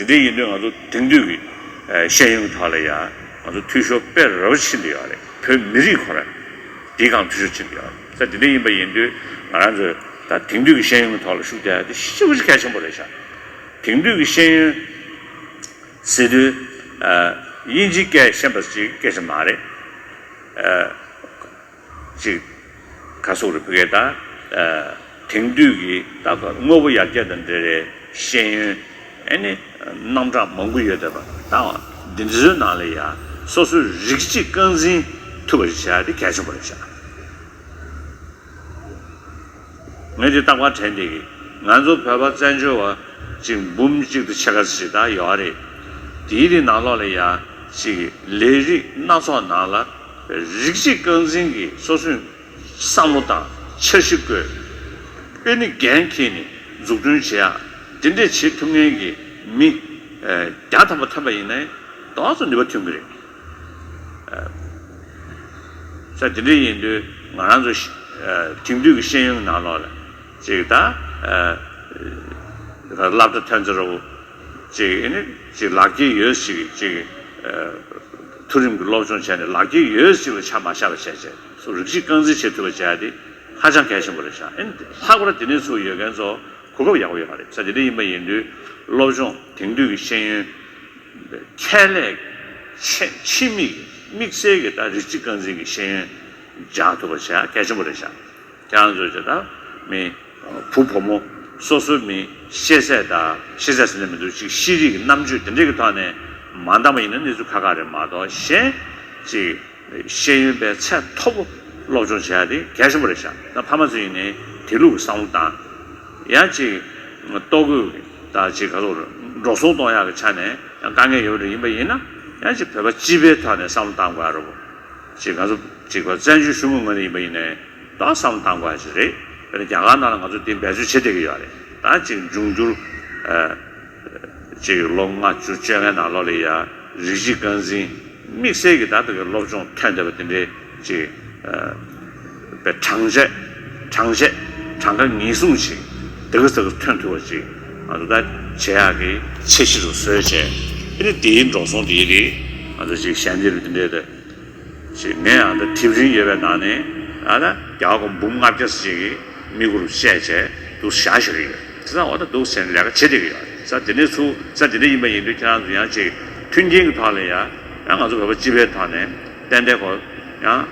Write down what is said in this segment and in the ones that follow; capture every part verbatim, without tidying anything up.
དེ་འདྲ་ཡིན་དུས་ང་ཚོ་དེང་དུས་ཀྱི་ཨ་ཤེས་ཡོན་ཐོག་ལ་ཡང་ང་ཚོ་འཐུས་ཤོར་དཔེ་རབ་ཕྱིན་དུ་ཡོད་རེད། བོད་མི་རིགས་ཁོ་རང་དེའི་སྒང་འཐུས་ཤོར་ཕྱིན་དུ་ཡོད་རེད། ས་དེ་འདྲ་ཡིན་པ་ཡིན་དུས་ང་རང་ཚོས་ད་དེང་དུས་ཀྱི་ཤེས་ཡོན་ཐོག་ལ་ཤུགས་རྒྱག་ཡ་དེ་ཞེ་པོ་ཅིག་གལ་ཆེན་པོ་རེད་ཤག་དེང་དུས་ཀྱི་ཤེས་ཡོན་ཟེར་དུས་ཨ་དབྱིན་ཇིའི་སྐད་ཤེས་པ་ཅིག་སྐད་ཆ་མ་རེད། ཨ་ཅིག་ག་སོགས་རེ་ཕུལ་གས་ད། དེང་དུས་ཀྱི་ད་དངོས་པོ་ཡར་རྒྱས་དང་འབྲེལ་བའི་ཤེས་ཡོན། ཨ་ནི་རྣམ་གྲངས་མང་པོ་ཡོད་བསྡད་པ་ད་འདི་ཚོའི་ནང་ལ་ཡང་སོ་སོའི་རིགས་གཅིག་རྐང་འཛིན་ཐུབ་པ་ཞིག་བྱ་ཡ་དེ་གལ་ཆེན་པོ་རེད་ཤག་ངས་དེ་རྟག་པར་དྲན་བསྡད་ཀྱི། ང་ཚོ་བོད་པ་བཙན་བྱོལ་བ་ཅིག་འབུམ་གཅིག་དང་ཕྱེད་ཀ་ཞིག་ད་ཡོད་རེད། དེའི་རིགས་ནང་ལོགས་ལ་ཡང་ཅིག་ལས་རིགས་སྣ་ཚོགས་ནང་ལ་རིགས་གཅིག་རྐང་འཛིན་གྱི་སོ་སོའི་བསམ་བློ་དང་འཆར་གཞི་བཀོད། ཨེ་ནི་འགན་འཁྱེར་ནས་འཛུགས་སྐྲུན་བྱེད་ཡག་དེ་འདྲས་བྱེད་ཐུབ་མཁན་གྱི་མི་བརྒྱ་ཐམ་པ་ཐོན་པ་ཡིན་ན་ཏོག་ཙམ་ནུས་པ་ཐོན་གྱི་རེད། ས་དེ་འདྲ་ཡིན་དུས་ང་རང་ཚོ་ཤ་ཨ་དེང་དུས་ཀྱི་ཤེས་ཡོན་ནང་ལོགས་ལ་ཅིག་ད་ཨ་སློབ་གྲྭ་ཐོན་ཚར་བ་ཅིག་ཨེ་ནི་ཅིག་ལག་འཁྱེར་ཡོད་ཅིག་ཅིག་ཨ་མཐོ་རིམ་གྱི་སློབ་སྦྱོང་བྱས་ནས་ལག་འཁྱེར་ཡོད་ཅིག་ལ་ཆ་མ་བཞག་པ་བྱས་བྱས་སུ་རིགས་གཅིག་རྐང་འཛིན་བྱེད་ཐུབ་པ་བྱས་ཏེ་ཧ་ཅང་གལ་ཆེན་པོ་རེད་ཤག་ཨེ་ནི་ལྷག་པར་དེ་ནས་ཚུར་ཡོད་མཁན་ཚོ་གོ་སྐབས་ཡག་པོ་ཡོད་མ་རེད། ས་དེ་འདྲ་ཡིན་པ་ཡིན་དུས་སློབ་སྦྱོང་དེང་དུས་ཀྱི་ཤེས་ཡོན་ཁྱད་ལས་ཆེ་ཕྱི་མིག་དམིགས་བསལ་གྱི་ད་རིགས་གཅིག་རྐང་འཛིན་གྱི་ཤེས་ཡོན་སྦྱང་ཐུབ་པ་བྱ་གལ་ཆེན་པོ་རེད་ཤག་ཁྱེད་རང་ཚོས་ཀྱི་ད་མི་བུ་བུ་མོ་སོ་སོའི་མི་ཤེས་ཚད་དང་ཤེས་ཚད་ཟེར་ནས་མི་འདུག་ཅིག་ཤེས་རིག་གི་རྣམ་དཔྱོད་དེ་འདྲས་ཀྱི་ཐོག་ནས་མ་འདང་བ་ཡིན་ན་གནས་ཚུལ་ཁག་ཁག་རེད་མ་གཏོགས་གཞན་ཅིག་ཤེས་ཡོན་པའི་ཚད་མཐོ་པོ་སློབ་སྦྱོང་བྱེད་ཡ་དེ་གལ་ཆེན་པོ་རེད་ཤག་ད་ཕ་མ་ཚོ་ཡིན་ནའི་དེ་ལུགས་ཀྱི་བསམ་བློ་བཏང་། ཡང་ཅིག་ལྟོ་གོས་དང་ཅིག་ག་ཚོད་འགྲོ་སོང་གཏོང་ཡག་གི་ཆ་ནས་ཡང་དཀའ་ངལ་ཡོད་རེད། ཡིན་པ་ཡིན་ན་ཡང་ཅིག་བོད་པ་སྤྱི་པའི་ཐོག་ནས་བསམ་བློ་བཏང་དགོས་ཡ་རེད་པོ། ཅིག་ང་ཚོ་ཅིག་བ་བཙན་བྱོལ་གཞུང་གི་ངོས་ནས་ཡིན་པ་ཡིན་ནའི་ཏོག་བསམ་བློ་བཏང་དགོས་ཡ་ཅིག་རེད། དཔེར་ན་རྒྱ་གར་ནང་ལ་ང་ཚོ་དེ་འབད་རྩོལ་བྱེད་བསྡད་ཀྱི་ཡོད་རེད། ད་ཅིག་འབྱུང་འགྱུར་ཨ། ཅིག་ལོ་ལྔ་བཅུ་བཅོ་ལྔའི་ནང་ལོགས་ལ་ཡ་རིགས་གཅིག་རྐང་འཛིན་དམིགས་བསལ་གྱི་ད་ལྟ་གི་སློབ་སྦྱོང་ཐོན་བསྡད་པ་དེ་འདྲའི་ཅིག་ཨ། པའི་གྲངས་ཆད་གྲངས་ཆད་གྲངས་ཀ་ངེས་བཟུང་ཞིག་དེ་ག་ས་ག་ཐོན་ཐུབ་པ་ཅིག་ང་ཚོ་ད་བྱེད་ཡག་གི་འཆར་གཞི་རུ་བཟོས་བྱས་ཨ་ནི་དེའི་འགྲོ་སོང་དེའི་རིགས་ང་ཚོ་ཅིག་ཞལ་འདེབས་དེ་འདྲའི་ད། ཞེས་ངས་ཡང་ད་དེབ་རིན་ཡོད་པའི་ནང་ནས་ཨ་ད་རྒྱ་གར་འབུམ་ལྔ་བརྒྱ་ཞིག་གི་དམིགས་ཡུལ་བཤད་བྱས་འདུག་བཞག་ཞིག་ཡོད། དེ་ཚང་འོ་ད་འདུག་ཟེར་ནས་ལས་ཀ་བྱེད་བསྡད་ཀྱི་ཡོད་རེད། ས་དེ་ནས་ཚུར་ས་དེ་འདྲ་ཡིན་པ་ཡིན་དུས་ཁྱེད་རང་ཚོ་ཡང་ཅིག་མཐུན་རྐྱེན་གྱི་ཐོག་ལ་ཡང་ཡང་ང་ཚོ་བོད་པ་སྤྱི་པའི་ཐོག་ནས་ཏན་ཏན་ཁོ་ཡང་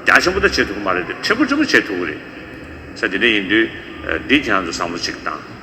རྒྱ་ཆེན་པོ་ད་བྱེད་ཐུབ་ཀྱི་མ་རེད་དེ་ཕྲན་བུ་ཕྲན་བུ་བྱེད་ཐུབ་ཀྱི་རེད། ས་དེ་འདྲ་ཡིན་དུས་འདི་ཁྱེད་རང་ཚོ་བསམ་བློ་ཅིག་བཏང་།